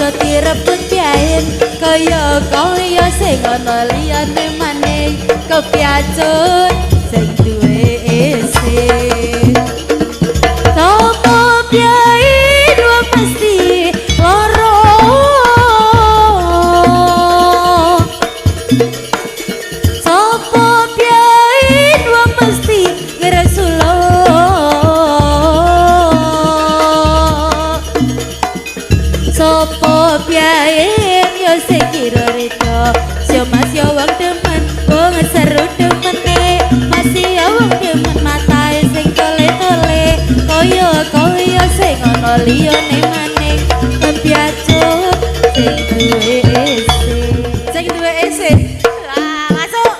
aja direbut piain kaya kaya sing ana liyane maning kepiacut sing duwe isi. Sapa piain wong mesti loro. Sapa piain wong mesti ngresula. Sapa piain yo sing kira rida syo mas yo wong demen wong seru demene masih yo wong demen matae sing tole-tole kaya kaya sing ana liyane maning kepiacut sing duwe isi sing duwe isi. Masuk.